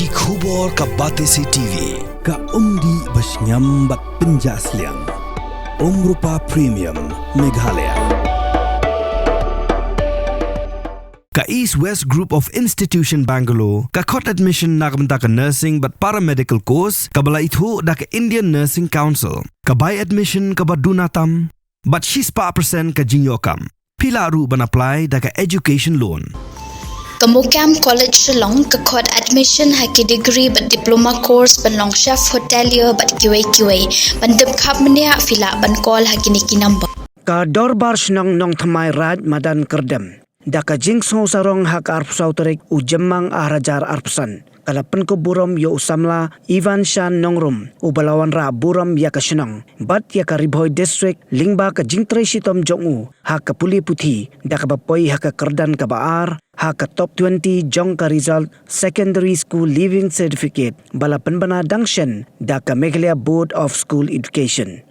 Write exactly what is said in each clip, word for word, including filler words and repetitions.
Ki khubor ka Batesi T V, ka umdih ba shngiam bad pynjah sliang. Umrupa Premium, Meghalaya. Ka East West Group of Institution Bangalore, ka khot admission na ka bynta ka nursing bad paramedical course, kaba la ithuh da ka Indian Nursing Council, ka bai admission kaba duna tam, bad shispah percent ka jingïoh kam. Phi lah ruh ban apply da ka education loan. Ka MOKAM College Shillong ka khot admission ha ki degree bad diploma course ban long chef hotelier bad kiwei kiwei. Ban tip khapbniah phi lah ban call ha kine ki number. Ka Dorbar Shnong Nongthymmai Raid Madan Kyrdem, da ka jingsngewsarong ha ka arphew saw tarik u Jymmang arhajar arphew san, ka la pynkup burom ïa u samla Ivan Shan Nongrum, uba la wanrah burom ïa ka shnong bad ïa ka Ri Bhoi District lyngba ka jingtrei shitom jong u ha ka pule puthi, da kaba poi ha ka kyrdan kaba ar ha ka top twenty jong ka result Secondary School Leaving Certificate, ba la pynbna dang shen da ka Meghalaya Board of School Education.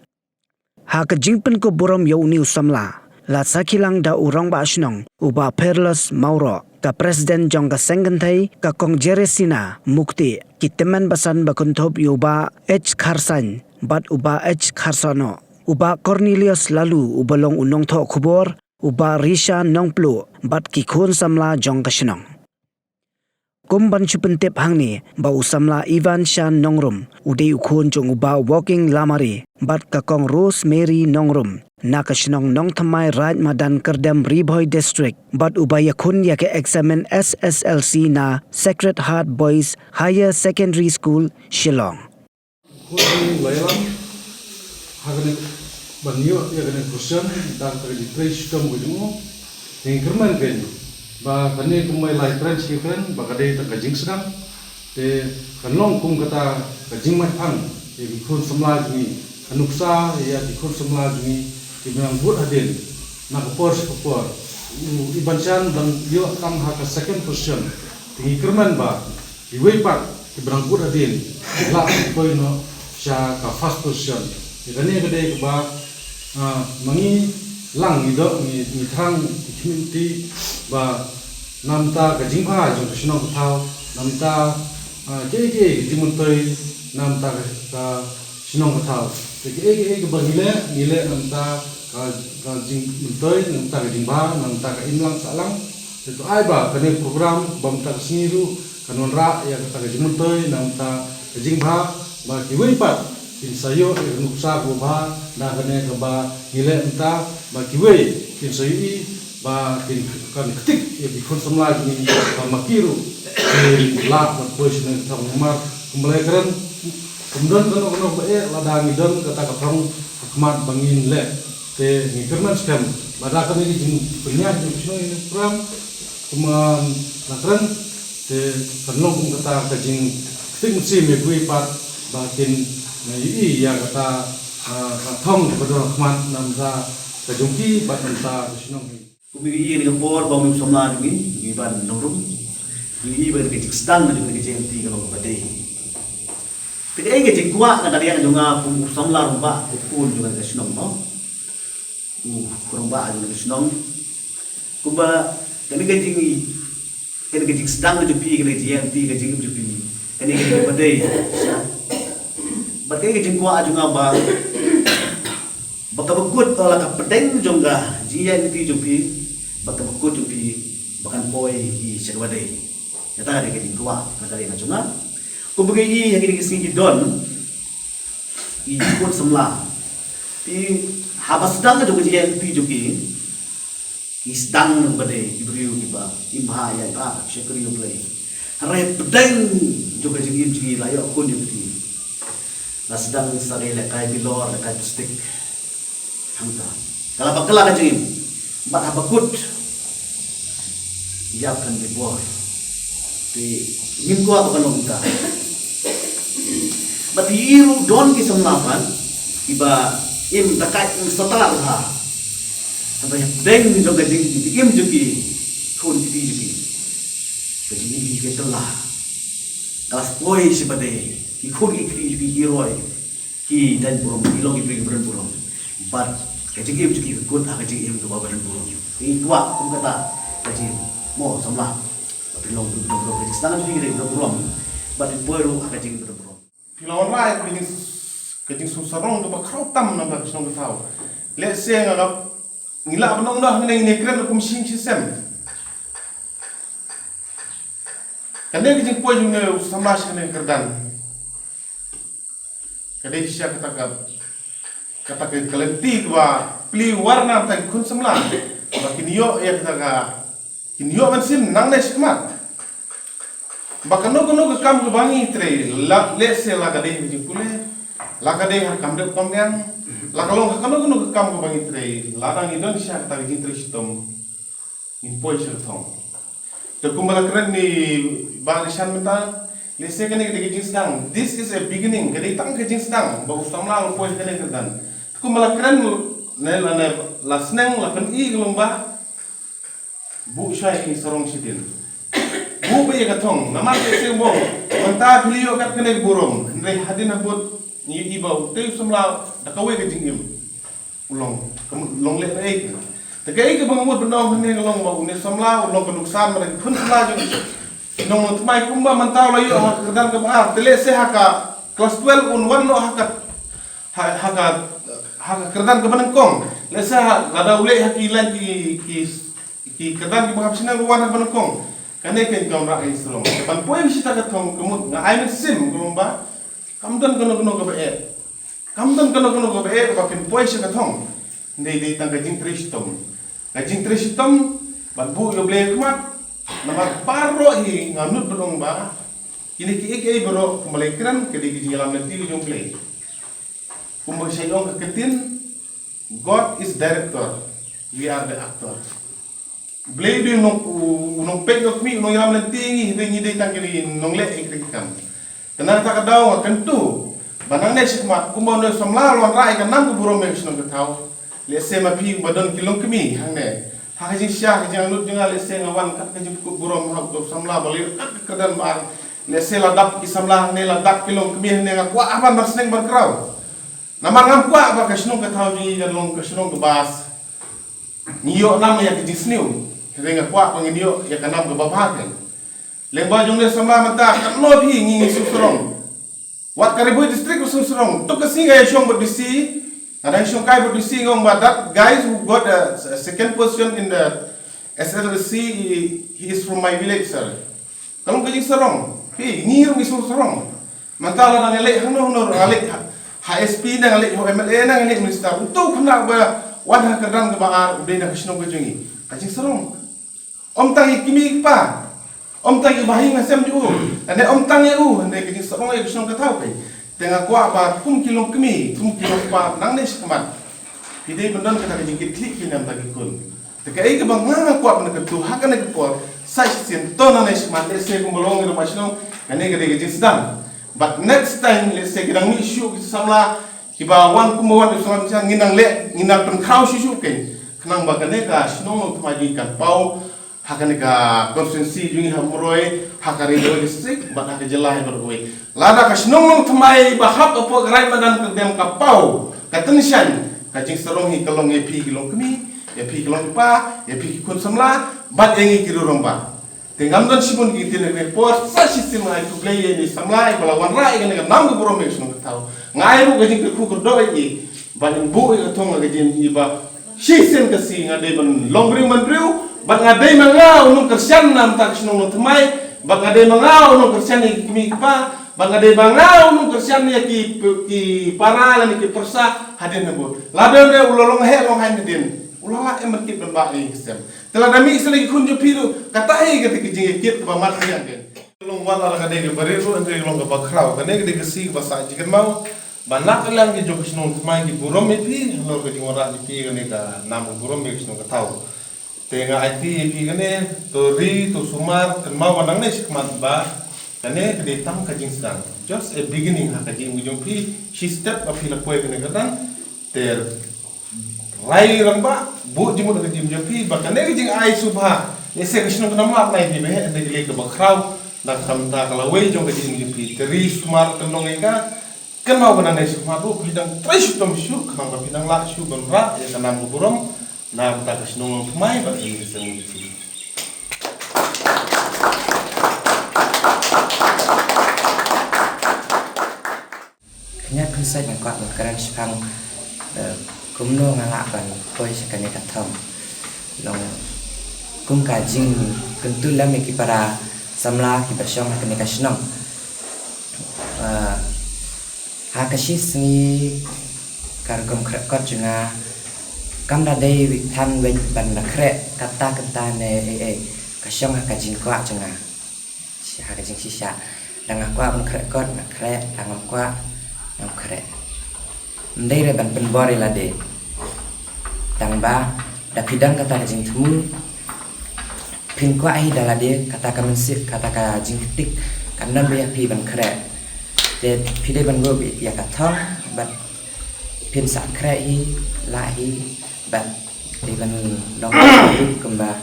Ha ka jingpynkup burom ïa une u samla, la sakhi lang da u Rangbah Shnong, u Bah Peerless Mawroh, ka President jong ka Seng Kynthei, ka Kong Jeresina Mukti, ki tymmen basan ba kynthup ïa u Bah H Kharsain bad u Bah H Kharsanoh, u Bah Cornelius Laloo uba long u nongthoh khubor, u Bah Risha Nongpluh bad ki khun samla jong ka shnong. Kum ban shu pyntip hangne ba u samla Ivan Shan Nongrum u dei u khun jong u Bah Woking Lamare bad ka Kong Rosemary Nongrum, na ka shnong Nongthymmai, Raid Madan Kyrdem, Ri Bhoi District, bad uba ïakhun ïa ka eksamin S S L C na Sacred Heart Boys Higher Secondary School, Shillong. Khun la ïalam ha kane ban ïoh ïa kane ka position da kata ka jingtrei shitom ka jong u. Te ngi kyrmen kein ba kane kumba la ïakren shi ïakren ba ka dei tang ka jingsdang. Te kan long kum kata ka jingmait phang ïa ki khun samla jong ngi, ka nuksa ïa ki khun samla jong ngi kiba nang bud hadien na ka por sha ka por. U Ivan Shan dang ïoh tang ha ka second position. Te ngi kyrmen ba iwei pat kiba nang bud hadien lah ban poi noh sha ka first position. Te kane ka dei kaba, ah, ma ngi lang ngi doh ngi, ngi thrang ngi khmih lynti ba na bynta ka jingbha jong ka shnong ka thaw, na bynta, ah, kiei kiei ki jingmyntoi na bynta ka, ka shnong ka thaw. Te kiei kiei kaba ngi leh, ngi leh na bynta ka, ka jingmyntoi, na bynta ka jingbha, na bynta ka imlang sahlang. Te to ai ba kane ka program ba mynta ka sngi ruh kan wanrah ïa kata ka jingmyntoi na bynta ka jingbha, ba kiwei pat kin sa ïoh ïa ka nuksa kaba bha na kane kaba ngi leh mynta, ba kiwei kin sa ïohi ba kin kan ktik ïa ki khun samla jong ngi, ba ma ki ruh kin lah ban poi sha kane ka thong. Namar kumba la ïakren, kam don kano kano ba eh lada ngi don kata ka thong ha khmat ba ngin leh. Te ngi kyrmen skhem ba da kane ka jingpynïaid jong ka shnong ïa kane ka program, kumba la kren, te kan long kum kata ka jingktik mynsiem ïa kiwei pat ba kin, ah, ïohi ïa kata, ah, ka thong kaba don ha khmat na bynta ka jong ki bad na bynta ka shnong hi. Kum ngi ïohi ha kane ka por ba u samla jong ngi, u Ivan Nongrum, ngi ïohi ba ka jingsdang jong ka J M T ka long kaba dei. Te kaei ka jingkwah na ka liang jong nga kum u samla rangbah, u khun jong ka shnong, mo? U rangbah jong ka shnong. Kumba kane ka jing, kane ka jingsdang ka jong phi, kane ka jingïaid lynti, ka jingim jong phi, kane ka jingim ba dei. Bad kane ka jingkwah jong nga ba, ba kaba kut, la ka pdeng jong ka jingïaid lynti jong phi, ba kaba kut jong phi ba kan poi hi sha kaba dei. Kata ka dei ka jingkwah na ka liang jong nga. Kumba ngi ïohi ha kine ki sngi ki don ki khun samla, te haba sdang ka jong ka jingïaid lynti jong ki, ki sdang na kaba dei, ki briew kiba im bha ïaid bha, shakri U Blei. Hynrei pdeng jong ka jingim jong ki la ïoh khun ïoh kti, la sdang sa dei lehkai bilor, lehkai plastik. Hangta ka la bakla ka jingim. Bad haba kut, ïap kan dei bor. Te ngim kwah ba kan long kumta. Bad ïa ruh don ki samla pat kiba im da ka im sata ruh ha. Haba ïa pdeng jong ka jingim jong ki khun kti jong ki, ka jingim hi ka kylla. Ka la poi sha ba dei, ki khun ki kti jong ki ki roi, ki don burom, ki long ki briew kiba don burom. Bad ka jingim jong ki ka kut ha ka jingim kaba don burom. Ngi kwah kum kata ka jingim, mo samla, ba phin long briew kiba don burom. Ka jingsdang jong ki ka dei ka don burom. Bad phi poi ruh ha ka jingdon burom. Phi la wanrah ïa ka jing, ka jingsngewsarong kaba khraw tam na ka shnong ka thaw. Lehse nga la, ngi lah ban ong noh hangne ngi kren kum shisien shisem. Kane ka jingpoi jong une u samla sha kane ka kyrdan ka dei shisha kata ka, kata ka lynti kaba plie war na bynta ki khun samla ba kin ïoh ïa kata ka, kin ïoh mynsiem nangne shakhmat. Ba kano kano ka kam kaba ngi trei, la, lehse la ka dei ha ka jingpule, la ka dei ha ka kam dep kam niang, la ka long ha kano kano ka kam kaba ngi trei, lada ngi don shisha kata ka jingtrei shitom, ngin poi sha ka thong. Te kumba la kren i Bah Rishan mynta, lehse kane ka dei ka jingsdang. This is a beginning. Ka dei tang ka jingsdang ba u samla u poi sha kane ka kyrdan. Te kumba la kren ne la, ne la sneng la pyni ka long ba buh shwa ïa ka jingsarong shadien. Buh beit ïa ka thong. Namar lehse mo, mynta phi la ïoh kat kane ka burom, hynrei hadien habud ngi ïohi ba utei u samla da kawei ka jingim u long, ka mut long leh ei. Te kaei kaba nga mut ban ong hangne ka long ba une u samla u long ka nuksan ba na ki khun samla jong ki nong Nongthymmai. Kumba mynta u la ïoh ha ka kyrdan kaba ar, te lehse ha ka klas twelve un wan noh ha ka, ha, ha ka, ha ka kyrdan kaba nyngkong. Lehse ha, lada u leh ha ki lain ki, ki, ki kyrdan kiba hap shnong, u wan ha kaba nyngkong. Kane kan kam rah ïa ka jingsarong. Ban poi beit sha kata ka thong, ka mut nga ai mynsiem ka long ba kam don kano kano kaba eh. Kam don kano kano kaba eh ba kin poi sha ka thong. Hynrei dei tang ka jingtrei shitom. Ka jingtrei shitom, bad buh ïa U Blei ha khmat. Namar baroh hi nga nud ban ong ba kine kiei kiei baroh kumba la kren, ka dei ka jingïalam lynti ka jong U Blei. Kumba shah ong ka ktien, God is director, we are the actor. Blei u dei u nong, u nongpeit nongkhmih, u nongïalam lynti, ngi dei, ngi dei tang ki nongleh ïa kita ki kam. Te na kata ka daw nga kyntu ba nangne shakhmat kumba une u samla u la wanrah ïa ka nam ka burom ïa ka shnong ka thaw, lehse ma phi uba don ki longkmie hangne, ha ka jingshisha ka jingangnud jong nga, lehse nga wan kat ka jingpynkut burom ha uto u samla ba la ïoh kat ka kyrdan ba ar. Lehse la dap ki samla hangne, la dap ki longkmie hangne, nga kwah ban, ban sneng ban kraw. Namar ngam kwah ba ka shnong ka thaw jong ngi kan long ka shnong kaba ngi ïoh nam ïa ka jingsniew. Hynrei nga kwah ba ngin ïoh ïa ka nam kaba bha keiñ. Lyngba jong une u samla mynta, katno phi ngi, ngi sngewsarong. Wat ka Ri Bhoi District ruh sngewsarong. To ka sngi nga ïashong bad D C, nga dang shongkai bad D C, nga ong ba that guys who got a, a second position in the S L C, he is from my village, sir. Ka long ka jingsarong. Phi, ngi ruh ngi sngewsarong. Mynta lada nga leit hangno hangno ruh, nga leit ha, ha S P ne, nga leit ha M L A ne, nga leit minister, uto u khynnah ba wan ha ka kyrdan kaba ar u dei na ka shnong ka jong ngi. Ka jingsarong. Ym tang ïa ki kmie ki kpa, ym tang ïa u bahaïing hasem jong u, lane ym tang ïa u, hynrei ka jingsarong ïa ka shnong ka thaw keiñ. Te nga kwah ba kum ki longkmie, kum ki longkpa nangne shakhmat, ki dei ban don kata ka jingkitkhlieh ki na bynta ki khun. Te kaei kaba nga, nga kwah ban kyntu ha kane ka por, sa shisien to nangne shakhmat, lehse kumba long ïa u rangbah shnong, kane ka dei ka jingsdang. But next time, lehse ki dang mih shuh ki samla kiba wan kumba wan u samla, ngin nang leh, ngin nang pynkhraw shuh shuh keiñ, khnang ba kane ka shnong Nongthymmai kan paw ha kane ka constituency jong ngi ha Umroi, ha ka Ri Bhoi District bad ha ka jylla hi baroh kawei. Lada ka shnong Nongthymmai ba hap hapoh ka raid madan ka dem ka paw, ka tyngshaiñ, ka jingsarong hi ka long ïa phi ki longkmie, ïa phi ki longkpa, ïa phi ki khun samla bad ïa ngi ki rangbah. Te ngam don shibun ki ktien ha kane ka por, sa shisien nga ai khublei ïa ine i samla iba la wanrah ïa kane ka nam ka burom ïa ka shnong ka thaw. Nga ai ruh ka jingkyrkhu kyrdoh ïa i ba in buh ïa ka thong ha ka jingim, iba shisien ka sngi nga dei ban long briew man briew, bad nga dei ma nga u nongkyrshan na bynta ka shnong Nongthymmai, bad nga dei ma nga u nongkyrshan ïa ki kmie ki kpa, bad nga dei ma nga u nongkyrshan ïa ki, ki para lane ki pyrsa hadien habud. Lada une u la long heh long haiñ hadien, u la lah em ban kit ban bah ïa ki sem. Te lada mih sha la ki khun jong phi ruh, kata hi kata ka jingïakit kaba mat ïa ka. Long wat la ka dei kaba rit ruh, hynrei long kaba khraw. Kane ka dei ka sngi kaba sah jingkynmaw. Ba na ka liang ki jong ka shnong Nongthymmai ki burom ïa phi, halor ka jingwanrah jong phi kane ka nam ka burom ïa ka shnong ka thaw. Te nga aiti ïa phi kane, to ri, to sumar, kynmaw ba nangne shakhmat ba kane ka dei tang ka jingsdang. Just a beginning ha ka jingim ka jong phi, shi step ba phi la poi kane ka dang. Te rai rangbah, buh jingmut ha ka jingim jong phi, ba kane ka jingai sngewbha, lehse ka shnong kan ym lah ban ai phi ba heh, hynrei ka lei kaba khraw na ka bynta ka lawei jong ka jingim jong phi. Te ri sumar kyndong ïa ka, kynmaw ba nangne shakhmat ruh phi dang trei shitom shuh, khnang ba phin nang lah shuh ban rah ïa ka nam ka burom na ka bynta ka shnong Nongthymmai bad ïa ka shnong jong phi. Sait nga kwah ban kren shaphang, eh, kumno nga lah ban poi sha kane ka thong. Long kum ka jingkyntu lem ïa ki para samla kiba shong ha kane ka shnong. Eh, ha ka shi sngi ka rukom khreh kot jong nga kam da dei than wei ban da khreh kata kata ne ei ei, ka shong ha ka jingkwah jong nga. Sha ka jingshisha. Da nga kwah ban khreh kot, nga khreh, da ngam kwah, ngam khreh. Ym dei re ban pynbor ïa lade. Tang ba da phi don kata ka jingthmu, phin kwah hi da lade, kata ka mynsiem, kata ka jingktik kan don ba ïa phi ban khreh. Te phi dei ban buh ïa ka thong bad phin sa khreh hi, lah hi, bad dei ban long kumba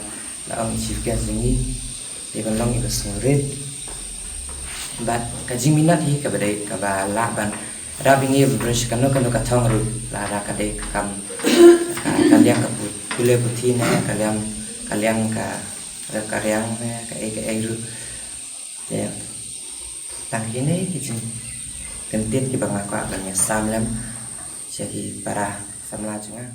la ong chief guest jong ngi. Dei ban long iba sngewrit. Bad ka jingminot hi kaba dei kaba lah ban rap ïa ngi ban rung sha kano kano ka thong ruh, lada ka dei ka kam ka, ka liang ka pu-, pule puthi ne ka liang, ka liang ka rep ka riang ne ka ei ka ei ruh. Te tang kine ki jingkyntit kiba nga kwah ban ïasam lem sha ki para samla jong nga.